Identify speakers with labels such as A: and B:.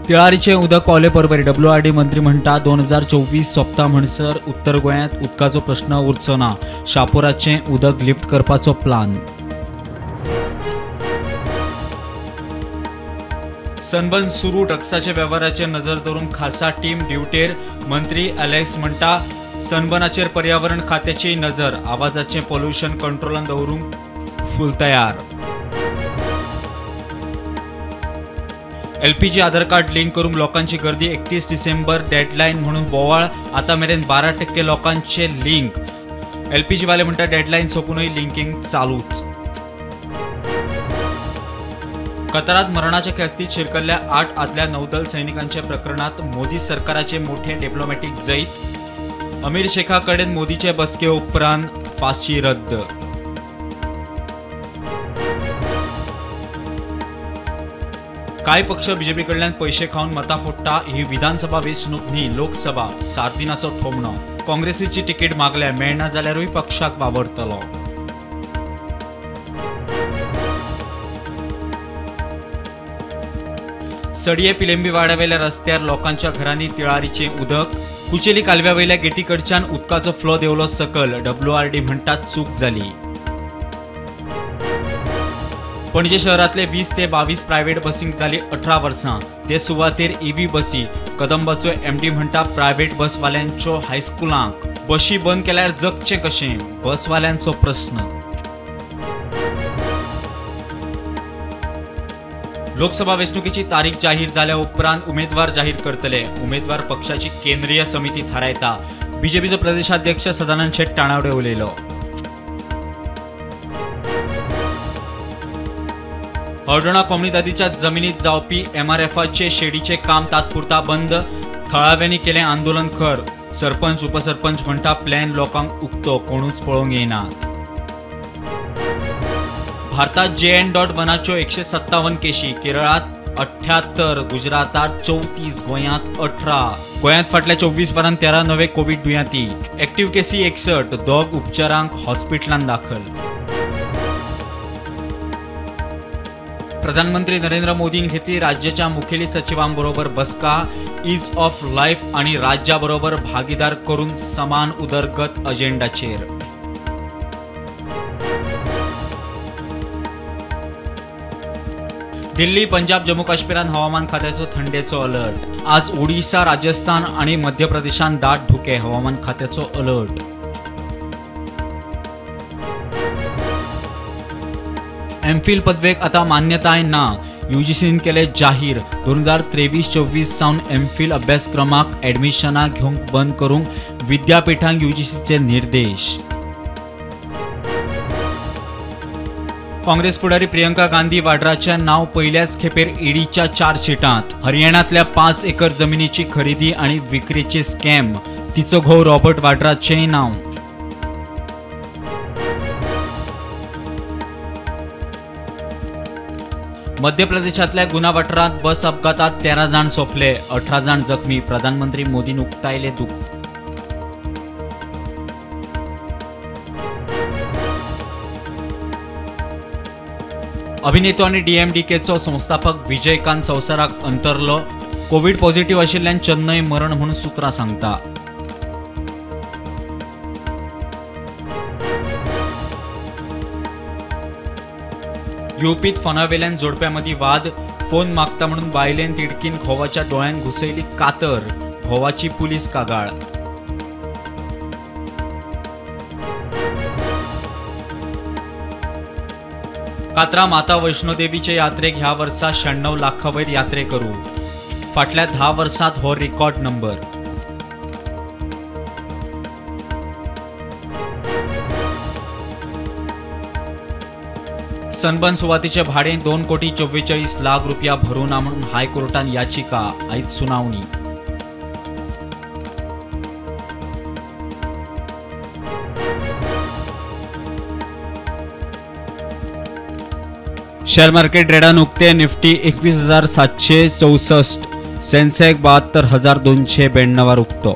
A: तिळारीचें उदक पावले परबरी डब्ल्यूआरडी मंत्री म्हणटा 2024 सोंपता म्हणसर उत्तर गोंयांत उदकाचो प्रश्न उरचो ना. शापोराचें उदक लिफ्ट करपाचो प्लान. सनबर्न सुरू ड्रग्साच्या वेव्हाराचेर नजर दवरून खासा टीम ड्युटेर. मंत्री अलेक्स म्हणटा सनबर्नाचेर पर्यावरण खात्याची नजर. आवाजाचें पोल्युशन कंट्रोलान दवरूंक फूल तयार. एलपीजी आधार कार्ड लिंक करूंक लोकांची गर्दी. 31 डिसेंबर डेडलायन म्हणून बोवाळ. आतां मेरेन 12% लोकांचे लिंक. एलपीजी वाले म्हणटा डेडलायन सोंपूनय लिंकिंग चालूच. कतारात मरणाच्या ख्यास्तीत शिरकल्ल्या 8 आदल्या नौदल सैनिकांच्या प्रकरणात मोदी सरकाराचे मोठे डिप्लोमॅटिक जैत. अमीर शेखा कडेन मोदीचे बसके उपरांत फाशी रद्द. कांय पक्ष बीजेपी कडल्यान पैशे खावन मतां फोडटा. ही विधानसभा वेंचणूक न्ही, लोकसभा. सार्दिनाचो थोमणो. काँग्रेसीची तिकीट मागल्या, मेळना जाल्यारूय पक्षाक वावरतलो. सडये पिलेंबी वाड्यावेल्या रस्त्यार लोकांच्या घरांनी तिळारीचें उदक. कुचेली कालव्यावेल्या गेटीकडच्यान उदकाचो फ्लो देंवलो सकल. डब्ल्यूआरडी म्हणटा चूक जाली. पणजे शहरांतले 20 ते 22 प्रायव्हेट बसींक जाली 18 वर्सां. ते सुवातेर ईव्ही बसी. कदंबाचो एमडी म्हणटा प्रायव्हेट बसवाल्यांच्यो हायस्कुलांक बशी बंद केल्यार जगचें कशें, बसवाल्यांचो प्रस्न. लोकसभा वेंचणुकेची तारीख जाहीर जाल्या उपरांत उमेदवार जाहीर करतले. उमेदवार पक्षाची केंद्रीय समिती थारायता. बीजेपीचो प्रदेशाध्यक्ष सदानंद शेट ताणावडे उलयलो. हळदोणा कोमुनिदादीच्या जमिनीत जावपी एमआरएफाचे शेडीचे काम तात्पुरता बंद. थळाव्यांनी केलें आंदोलन खर. सरपंच उपसरपंच म्हणटा प्लॅन लोकांक उक्तो, कोणूच पळोवंक येनात. भारतात JN.1च्यो 157 केशी. केरळात 78, गुजरातात 34, गोंयांत 18. गोंयांत फाटल्या 24 वरांत 13 नवे कोवीड दुयेंती. एक्टिव्ह केसी 61, 2 उपचारांक हॉस्पिटलांत दाखल. प्रधानमंत्री नरेंद्र मोदीन घेतली राज्याच्या मुखेली सचिवांबरोबर बसका. ईज ऑफ लायफ आणि राज्याबरोबर भागीदार करून समान उदरगत अजेंडाचेर. दिल्ली, पंजाब, जम्मू काश्मीरान हवामान खात्याचो थंडेचो अलर्ट. आज ओडिशा, राजस्थान आणि मध्य प्रदेशान दाट धुके. हवामान खात्याचो अलर्ट. एमफिल पदवेक आता मान्यताय ना. यूजीसीन केले जाहीर. 2023-24 सावन एमफिल अभ्यासक्रमाक ॲडमिशनां घेवंक बंद करूंक विद्यापीठांक यूजीसीचे निर्देश. काँग्रेस फुडारी प्रियंका गांधी वाड्राचें नांव पयल्याच खेपेर ईडीच्या चार्जशीटांत. हरियाणांतल्या 5 एकर जमिनीची खरेदी आनी विक्रीचे स्कॅम. तिचो घोव रॉबर्ट वाड्राचेंय नांव. मध्य प्रदेशांतल्या गुना वाठारांत बस अपघातात 13 जाण सोंपले, 18 जाण जखमी. प्रधानमंत्री मोदीन उक्तायलें दुख्ख. अभिनेतो आनी डीएमडीकेचो संस्थापक विजयकांत संवसाराक अंतरलो. कोवीड पॉझिटिव्ह आशिल्ल्यान चेन्नय मरण म्हणून सूत्रां सांगता. युपीत फोनावेल्यान जोडप्यामदीं वाद. फोन मागता म्हणून बायलेन तिडकीन घोवाच्या डोळ्यान घुसयली कातर. घोवाची पुलीस कागाळ. कात्रा माता वैष्णोदेवीचे यात्रेक ह्या वर्सा 96 लाखां वयर यात्रेकरू. फाटल्या 10 वर्सांत हो रिकॉर्ड नंबर. सनबर्न सुवातेचे भाडें 2,44,00,000 रुपया भरूं ना म्हणून हायकोर्टान याचिका. आयज सुनावणी. शेअर मार्केट रेडान उक्ते. निफ्टी 21,764, सेन्सेक्स 72,292 उक्तो.